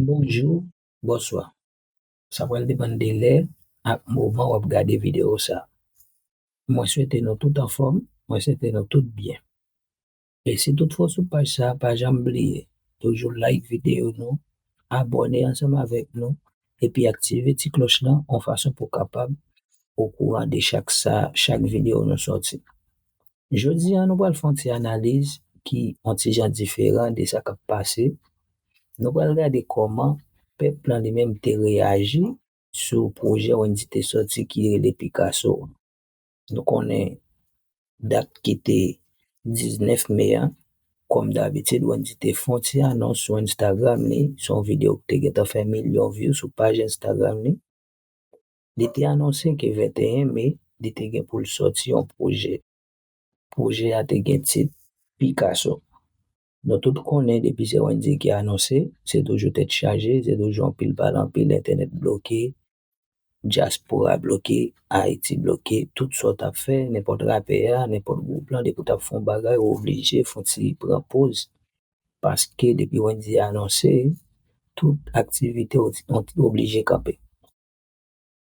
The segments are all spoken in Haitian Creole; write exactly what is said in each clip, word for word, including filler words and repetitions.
Bonjou, bonswa. Sa pral depann de lè ak moman w ap gade videyo sa. Mwen swete nou tout anfòm, mwen swete nou tout byen. E si toutfwa w sou paj sa, pa janm bliye, toujou like videyo nou, abòne ansanm avèk nou, epi aktive ti klòch lan yon fason pou w kapab okouran de chak sa, chak videyo nou sòti. Jodi a, nou pral fè yon ti analiz ki yon ti jan diferan de sa k ap pase. Nou pral gade kòman pèp lan li menm te reyaji sou pwojè Wendy te sòti ki rele Picasso. Nou konnen dat ki te diznèf me a, kòm dabitid, Wendy te fè yon ti anons sou Instagram li, se yon videyo ki te gentan fè milyon view sou paj Instagram li. Li te anonse ke venteyen me, li te gen pou l sòti yon pwojè. Pwojè a te gen tit Picasso. Nou tout konnen depi se Wendy ki anonse, se toujou tèt chaje, se toujou anpil pale anpil, entènèt bloke, dyaspora bloke, Ayiti bloke, tout sa w t ap fè, nenpòt rapè a, nenpòt gwoup lan, depi w t ap fè yon bagay, ou oblije fè yon ti pran poz. Paske depi Wendy anonse, tout aktivite w, w oblije kanpe.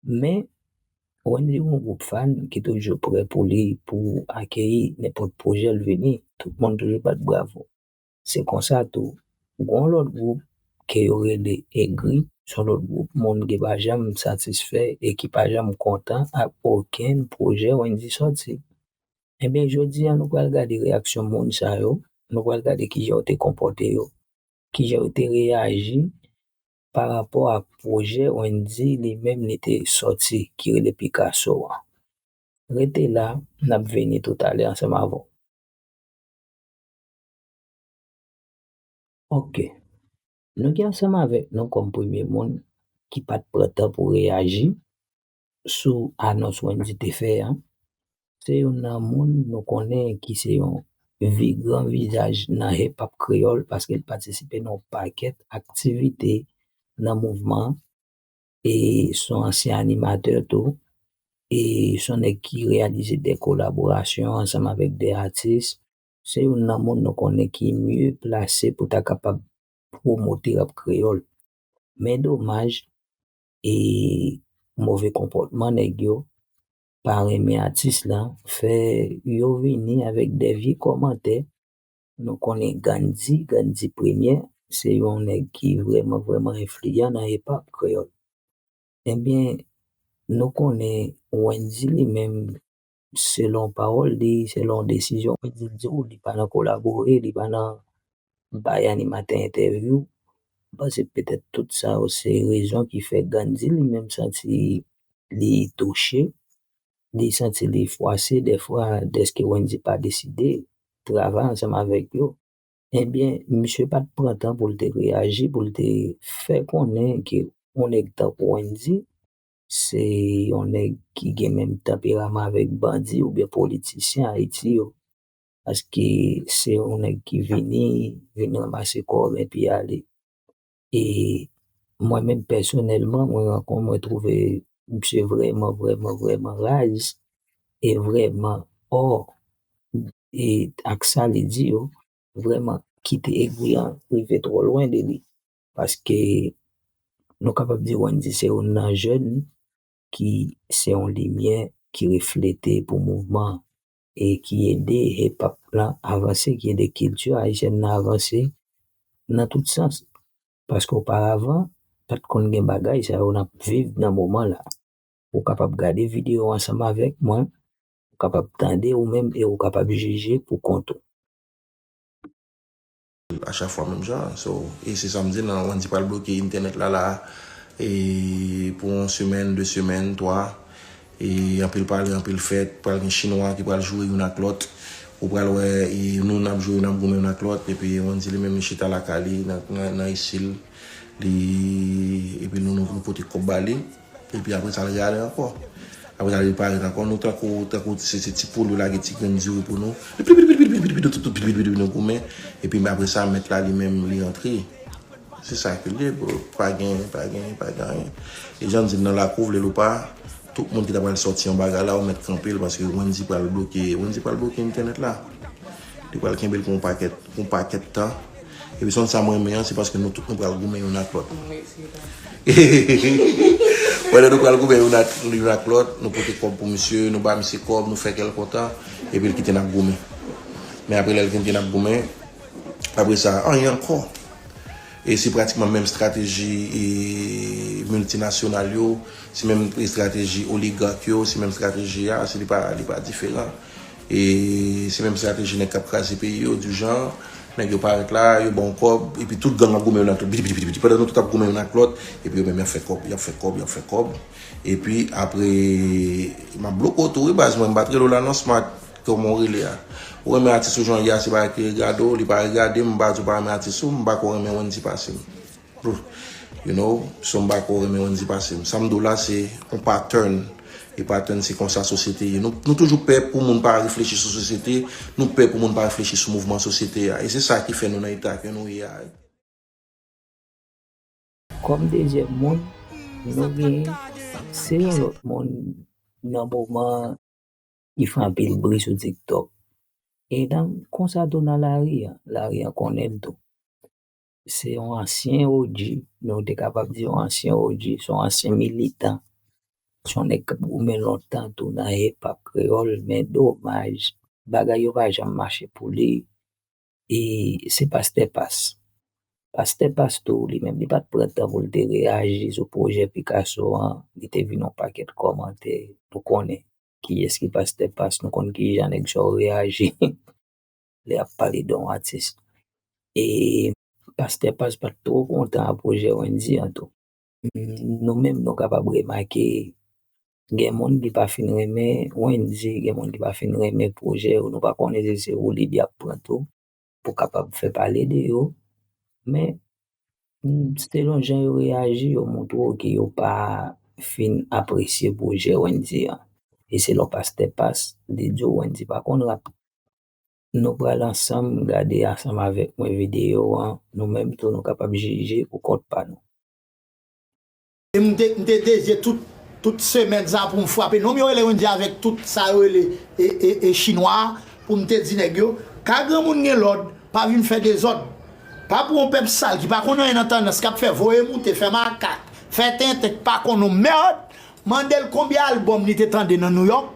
Men, Wendy gen yon gwoup fan ki toujou prè pou li, pou akeyi nenpòt pwojè l vini. Tout moun toujou bat bravo. Se konsa tou, gen yon lòt gwoup ke yo rele Egri, se yon lòt gwoup moun ki pa janm satisfè e ki pa janm kontan ak okenn pwojè Wendy sòti. Ebyen, jodi a, nou pral gade reyaksyon moun sa yo, nou pral gade kijan yo te konpòte yo, kijan yo te reyaji pa rapò ak pwojè Wendy li menm li te sòti, ki rele Picasso a. Rete la, n ap vini toutalè ansanm avè w. Ok. Nou gen ansanm avèk nou kòm premye moun ki pa t pran tan pou reyaji sou anons Wendy te fè a. Se youn nan moun nou konnen ki se yon vi-, gran vizaj nan hip hop kreyòl, paske l patisipe nan yon pakèt aktivite nan mouvman an. E se yon ansyen animatè tou. E se yon nèg ki reyalize de kolaborasyon ansanm avèk de atis. Se youn nan moun nou konnen ki mye plase pou ta kapab pwomote rap kreyòl. Men domaj, e move konpòtman nèg yo, pa renmen atis lan, fè yo vini avèk de vye kòmantè. Nou konnen Gandhi, Gandhi Premye, se yon nèg ki vrèman, vrèman enfliyan nan hip hop kreyòl. Ebyen, nou konnen Wendy li menm, selon pawòl li, selon desizyon Wendy di w, li pa nan kolabore, li pa nan bay animatè entèvyou. M panse petèt tout sa yo se rezon ki fè Gandhi li menm santi li touche, li santi li fwase dèfwa dèske Wendy pa deside travay ansanm avèk yo. Ebyen, misye pa t pran tan pou l te reyaji, pou l te fè konnen ke yon nèg tankou Wendy, se yon nèg ki gen menm tanperaman avèk bandi oubyen politisyen Ayiti yo. Paske se yon nèg ki vini, vin ranmase kò w epi ale. E mwen menm pèsonèlman, mwen rankon-, mwen twouve misye vrèman, vrèman, vrèman raz e vrèman ò e ak sa li di yo, vrèman kite egri an rive twò lwen de li. Paske nou kapab di Wendy se youn nan jèn ki se yon limyè ki reflete pou mouvman an e ki ede hip hop lan avanse, ki ede kilti ayisyèn nan avanse nan tout sans. Paske oparavan, pa t konn gen bagay sa yo n ap viv nan moman la. Ou kapab gade videyo ansanm avèk mwen, ou kapab tande ou menm e ou kapab jije pou kont ou. A chak fwa menm jan. So, e se sa m di nan Wendy pral bloke entènèt la la, e pou yon semèn, de semèn, twa, e anpil pale, anpil fèt, pral gen chinwa ki pral joure youn ak lòt. Ou pral wè, e nou n ap joure, n ap goumen youn ak lòt, epi Wendy li menm li chita lakay li, nan, nan, nan isil, li, epi nou, nou, nou pote kòb ba li. Epi apre sa, l rale ankò. Apre sa, li parèt ankò. Nou tankou, tankou se, se ti poul yo lage ti grenn diri pou nou. Li pit, pit, pit, pit, pit, pit, pit, pit, pit, pit, nou goumen. Epi apre sa, mèt la li menm, li rantre. Se sa ke l ye, bro. Pa gen, pa gen, pa gen anyen. E jan m di l nan lakou, vle l ou pa, tout moun ki ta pral sòti yon bagay la, ou mèt kanpe l, paske Wendy pral bloke, Wendy pral bloke entènèt la. Li pral kenbe l pou yon pakèt, pou yon pakèt tan. Epi se yon sa m renmen an, se paske nou tout nou pral goumen youn ak lòt. Pandan nou pral goumen youn ak, youn ak lòt, nou pote kòb pou misye, nou ba misye kòb, nou fè kè l kontan, epi l kite n ap goumen. Men apre lè l kite n ap goumen, apre sa, anyen ankò. E se pratikman menm estrateji e miltinasyonal yo, se menm estrateji oligak yo, se menm estrateji a, se li pa, li pa diferan. E se menm estrateji nèg k ap kraze peyi yo, di jan, nèg yo parèt la, yo ba w kòb, epi tout gang ap goumen youn ak lòt, biti, biti, biti, biti, pandan nou tout ap goumen youn ak lòt, epi yo menm y ap fè kòb, y ap fè kòb, y ap fè kòb. Epi apre, m ap bloke w tou, wi, baz, mwen, m pa t rele w la non, Smart, kòman w rele a. Ou renmen atis ou jan l ye a, se bagay ki regade w, li pa regade m, m pa di w pa renmen atis ou, m pa ko renmen Wendy pase m. You know, so m pa ko renmen Wendy pase m. Sa m di w la, se yon pattern. E pattern, se konsa sosyete ye. Nou, nou toujou pè pou moun pa reflechi sou sosyete, nou pè pou moun pa reflechi sou mouvman sosyete a. E se sa ki fè nou nan eta ke nou ye a. Kòm dezyèm moun, nou gen se yon lòt moun nan moman ki fè anpil bri sou TikTok. E nan konsa tou nan lari an, lari an konnen l tou. Se yon ansyen O G, nou te kapab di yon ansyen O G, se yon ansyen militan. Se yon nèg k ap goumen lontan tou nan hip hop kreyòl, men domaj, bagay yo pa janm mache pou li. E se Pastè Pas. Pastè Pas tou, li menm, li pa t pran tan pou l te reyaji sou pwojè Picasso an, li te vin yon pakèt kòmantè, nou konnen kiyès ki Pastè Pas, nou konn kijan nèg sa yo reyaji lè y ap pale de yon atis. E Pastè Pas pa t twò kontan a pwojè Wendy an tou. Nou menm, nou kapab remake, gen moun ki pa fin renmen Wendy, gen moun ki pa fin renmen pwojè yo, nou pa konnen si se woulib y ap pran tou pou kapab fè pale de yo, men selon jan yo reyaji, yo montre w ke yo pa fin apresye pwojè Wendy an. E selon Pastè Pas, li di w Wendy pa konn rap. Nou pral ansanm gade ansanm avèk mwen videyo an, nou menm tou nou kapab jije pou kont pa nou. E m te, m te dezye tout, tout semèn sa pou m frape nonm yo rele Wendy avèk tout sa yo rele e, e, e chinwa a, pou m te di nèg yo, ka granmoun gen lòd, pa vin fè dezòd. Pa pou yon pèp sal ki pa konn anyen nan tandans k ap fè voye moute, fè makak, fè tenten, k pa konn yon mèd, mande l konbyen albòm li te tande nan Nouyòk,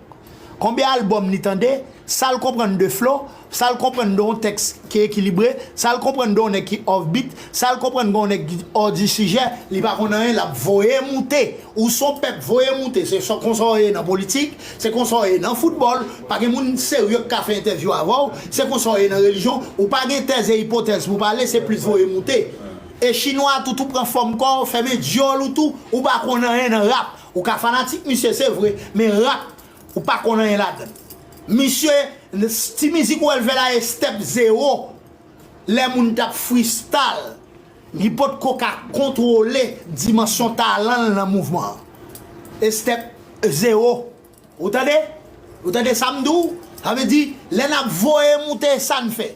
konbyen albòm li tande, sa l konprann de flo, sa l konprann de yon tèks ki ekilibre, sa l konprann de yon nèg ki off beat, sa l konprann de yon nèg ki hors du sujet, li pa konn anyen, l ap voye moute. Ou se yon pèp voye moute, se konsa w ye nan politik, se konsa w ye nan foutbòl, pa gen moun serye k ka fè entèvyou avè w, se konsa w ye nan relijyon, ou pa gen tèz e ipotèz pou pale, se plis voye moute. E chinwa tou, tou pran fòm kò w, fèmen dyòl ou tou, ou pa konn anyen nan rap. Ou ka fanatik misye, se vre, men rap, ou pa konn anyen ladan l. Misye, ti mizik ou wè l fè la e step zewo. Lè moun t ap freestyle, li potko ka kontwole dimansyon talan l nan mouvman an. E step zewo. Ou tande? Ou tande sa m di w? Sa vle di, lè n ap voye moute, sa n fè.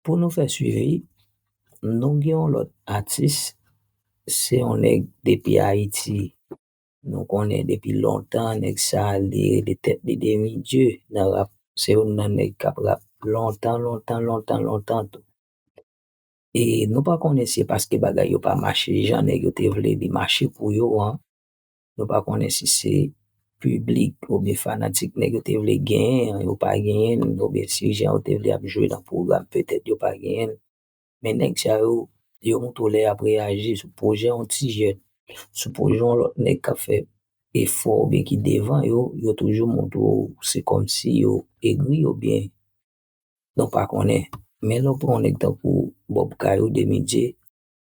Pou nou fè swivi, nou gen yon lòt atis, se yon nèg depi Ayiti. Nou konnen depi lontan nèg sa a li rele tèt li Demi Dye nan rap. Se youn nan nèg k ap rap lontan, lontan, lontan, lontan tou. E nou pa konnen si se paske bagay yo pa mache jan nèg yo te vle li mache pou yo an. Nou pa konnen si se piblik oubyen fanatik nèg yo te vle genyen an, yo pa genyen l, oubyen si jan yo te vle ap jwe nan pwogram, petèt yo pa genyen l. Men nèg sa yo, yo montre w lè y ap reyaji sou pwojè yon ti jèn, sou pwojè yon lòt nèg k ap fè efò oubyen ki devan yo, yo toujou montre w se kòmsi yo egri oubyen nou pa konnen. Men lè w pran yon nèg tankou Bob Kayou Demi Dye,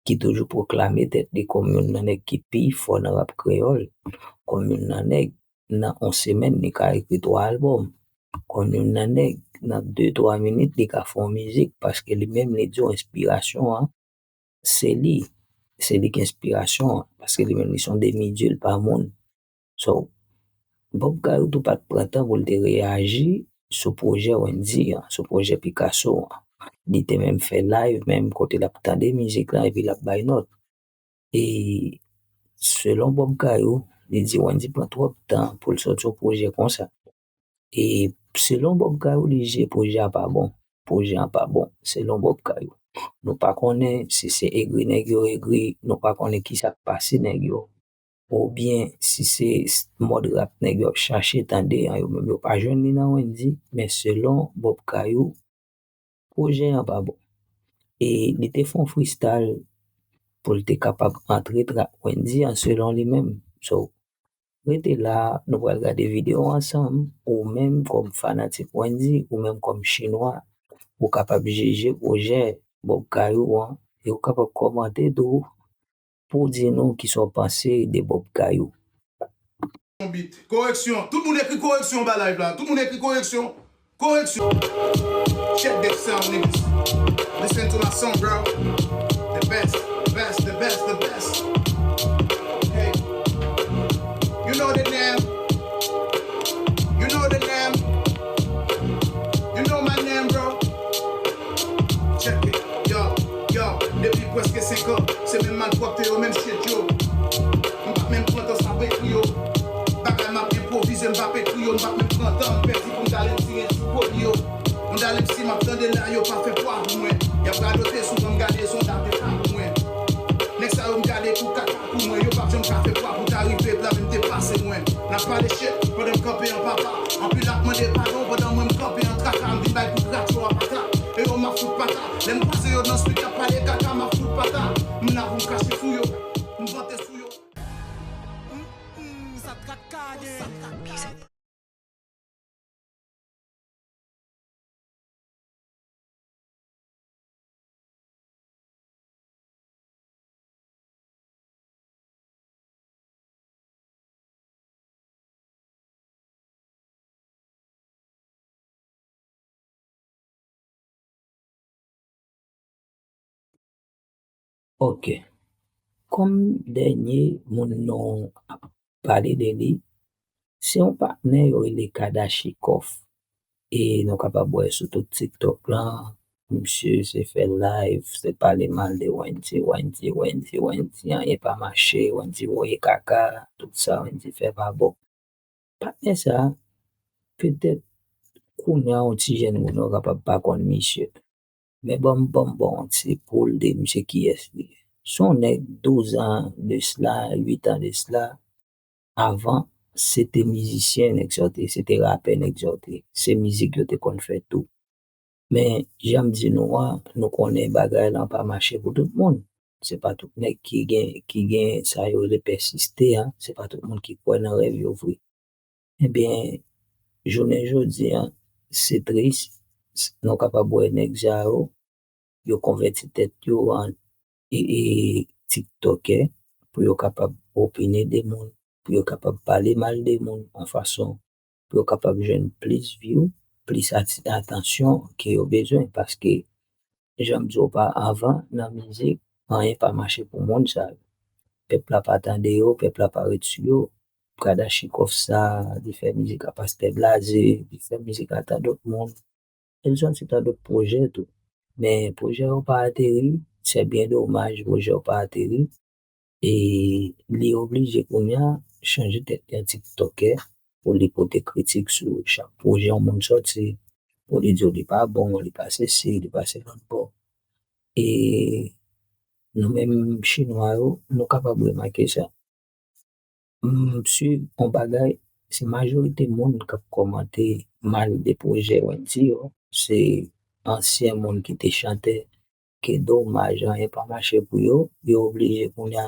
ki toujou pwoklame tèt li kòm youn nan nèg ki pi fò nan rap kreyòl, kòm youn nan nèg, nan yon semèn, li ka ekri twa albòm, kòm youn nan nèg, nan de, twa minit, li ka fè yon mizik, paske li menm, li di w enspirasyon an, se li, se li ki enspirasyon an, paske li menm, li se yon demi dye, li pa moun. So, Bob Kayou tou pa t pran tan pou l te reyaji sou pwojè Wendy an, sou pwojè Picasso an. Li te menm fè live menm kote l ap tande mizik lan epi l ap bay nòt. E selon Bob Kayou, Li di Wendyy pran twòp tan pou l sòti yon pwojè konsa. E selon Bob Kayou, li jije pwojè a pa bon. Pwojè a pa bon, selon Bob Kayou. Nou pa konnen si se egri nèg yo egri, nou pa konnen kisa k pase nèg yo. Oubyen si se s- mòd rap nèg yo ap chache tande an, yo menm yo pa jwenn li nan Wendyy, men selon Bob Kayou, pwojè an pa bon. E li te fè yon freestyle pou l te kapab antre trak Wendyy an selon li menm. So, rete la, nou pral gade videyo ansanm, ou menm kòm fanatik Wendyy, ou menm kòm chinwa, ou kapab jije pwojè Bob Kayou an, e ou kapab kòmante tou pou w di nou kisa w panse de Bob Kayou. Yon bit. Koreksyon. Tout moun ekri koreksyon anba live la. Tout moun ekri koreksyon. Koreksyon. Check that sound, niggas. Listen to my song, bro. The best, the best, the best, the best. Okay. You know the name. You know the name. You know my name, bro. Check it. Yo, yo, depi prèske senk an, se menm malpwòpte yo, menm shit yo. M p ap menm pran tan sa pou ekri yo. Bagay m ap enpwovize, m p ap ekri yo, m p ap menm pran tan m pèdi pou m t al entire sou pwodui yo. M t al si m ap tande la, yo pa fè pwa pou mwen. Y ap radote souvan m gade zonda te ka pou mwen. Nèg sa yo m gade kou kaka pou mwen, yo p ap janm ka fè pwa pou ta rive pla menm depase mwen. N ap pale shit pandan m kanpe an papa. Anpil ap mande padon pandan mwen m kanpe an traka, m vin bay kou grat yo a pata. E yo m ap fout pata. Lè m kwaze yo nan street y ap pale kaka, m ap fout pata. M la pou m krache sou yo, m vante sou yo. Sa traka gen. Ok. Kòm dènye moun nou ap pale de li, se yon patnè yo rele Kadashikov. E nou kapab wè sou tout TikTok lan, misye se fè live, se pale mal de Wendyy, Wendyy, Wendyy, Wendyy, anyen pa mache, Wendyy voye kaka, tout sa Wendyy fè pa bon. Patnè sa, petèt kounye a yon ti jèn moun yo kapab pa konn misye. Men ban m ban m ba w yon ti poul de misye kiyès li ye. Se yon nèg douz an de sila, uit an de sila, avan, se te mizisyen nèg sa yo te ye, se te rapè nèg sa yo te ye. Se mizik yo te konn fè tou. Men, jan m di nou an, nou konnen bagay lan pa mache pou tout moun. Se pa tout nèg ki gen, ki gen sa yo rele pèsiste an, se pa tout moun ki kwè nan rèv yo vre. Ebyen, jounen jodi an, se tris, nou kapab wè nèg sa yo, yo konvèti tèt yo an e, e, tiktokè pou yo kapab opine de moun, pou yo kapab pale mal de moun, yon fason pou yo kapab jwenn plis view, plis ati- atansyon ke yo bezwen. Paske, jan m di w pa avan, nan mizik, anyen pa mache pou moun sa yo. Pèp la pa tande yo, pèp la pa ret sou yo. Kadashikov sa, li fè mizik a Pastè Blaze, li fè mizik a tan dòt moun. E l sòti tan dòt pwojè tou. Men pwojè yo pa ateri, se byen domaj, pwojè yo pa ateri. E li oblije kounye a chanje tèt li an tiktokè pou li pote kritik sou chak pwojè yon moun sòti, pou li di w li pa bon, li pa sesi, li pa se lòt bò. E nou menm chinwa yo, nou kapab remake sa. M swiv yon bagay, se majorite moun k ap kòmante mal de pwojè Wendyy yo, se ansyen moun ki te chantè, ke domaj anyen pa mache pou yo, yo oblije kounye a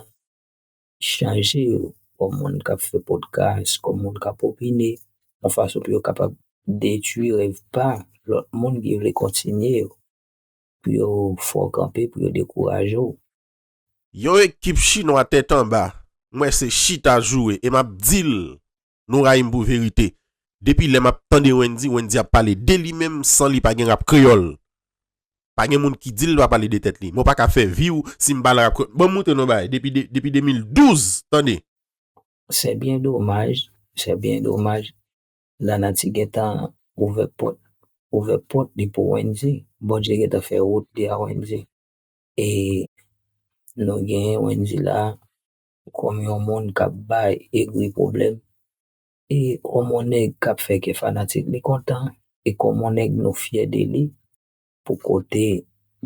chanje yo kòm moun k ap fè podcast, kòm moun k ap opine, yon fason pou yo kapab detwi rèv pa lòt moun ki vle kontinye yo, pou yo fè w kanpe, pou yo dekouraje w. Yon ekip chinwa tèt anba, m wè se chita joure, e m ap di l, nou rayi m pou verite. Depi lè m ap tande Wendyy, Wendyy ap pale de li menm san li pa gen rap kreyòl. Pa gen moun ki di l pa pale de tèt li. Men w pa ka fè vi w si m pale rap kreyòl. Ban m montre nou bagay. Depi de, depi de mil douz, tande. Se byen domaj, se byen domaj. Lanati gentan ouvè pòt, ouvè pòt li pou Wendyy. Bondye gentan fè wout li a Wendyy. E nou gen Wendyy la, kòm yon moun k ap bay egri pwoblèm, e kòm yon nèg k ap fè kè fanatik li kontan, e kòm yon nèg nou fyè de li, pou kote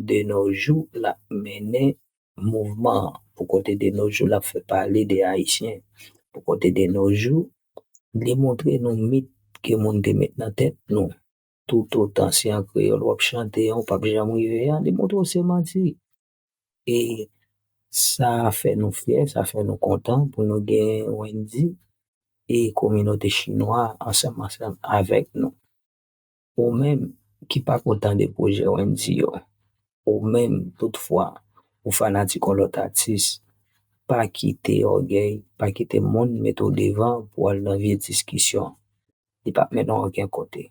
de nos jours l ap mennen mouvman an, pou kote de nos jours l ap fè pale de Ayisyen, pou kote de nos jours li montre nou mit ke moun te met nan tèt nou. Toutotan se an kreyòl w ap chante an, ou p ap janm rive a, li montre w se manti. E sa fè nou fyè, sa fè nou kontan pou nou gen Wendy e kominote chinwa ansanm ansanm avèk nou. Ou menm ki pa kontan de pwojè Wendy yo, ou menm toutfwa ou fanatik yon lòt atis, pa kite ògèy, pa kite moun mete w devan pou al nan vye diskisyon. Li p ap mennen w okenn kote.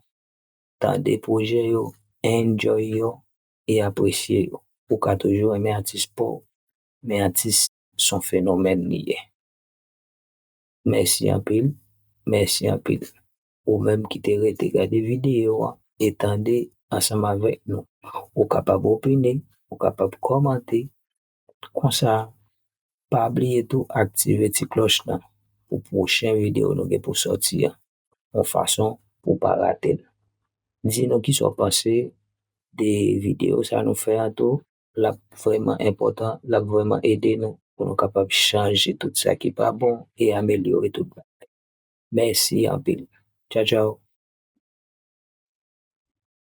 Tande pwojè yo, enjoy yo e apresye yo. Ou ka toujou renmen atis pa w, men atis se yon fenomèn li ye. Mèsi anpil, mèsi anpil. Ou menm ki te rete gade videyo a e tande ansanm avèk nou. Ou kapab opine, ou kapab kòmante. Konsa, pa bliye tou aktive ti klòch lan pou pwochen videyo nou gen pou sòti a, yon fason pou w pa rate l. Di nou kisa w panse de videyo sa nou fè a tou. L ap vrèman enpòtan, l ap vrèman ede nou pou nou kapab chanje tout sa ki pa bon e amelyore tout bagay. Mèsi anpil. Tchaw, tchaw.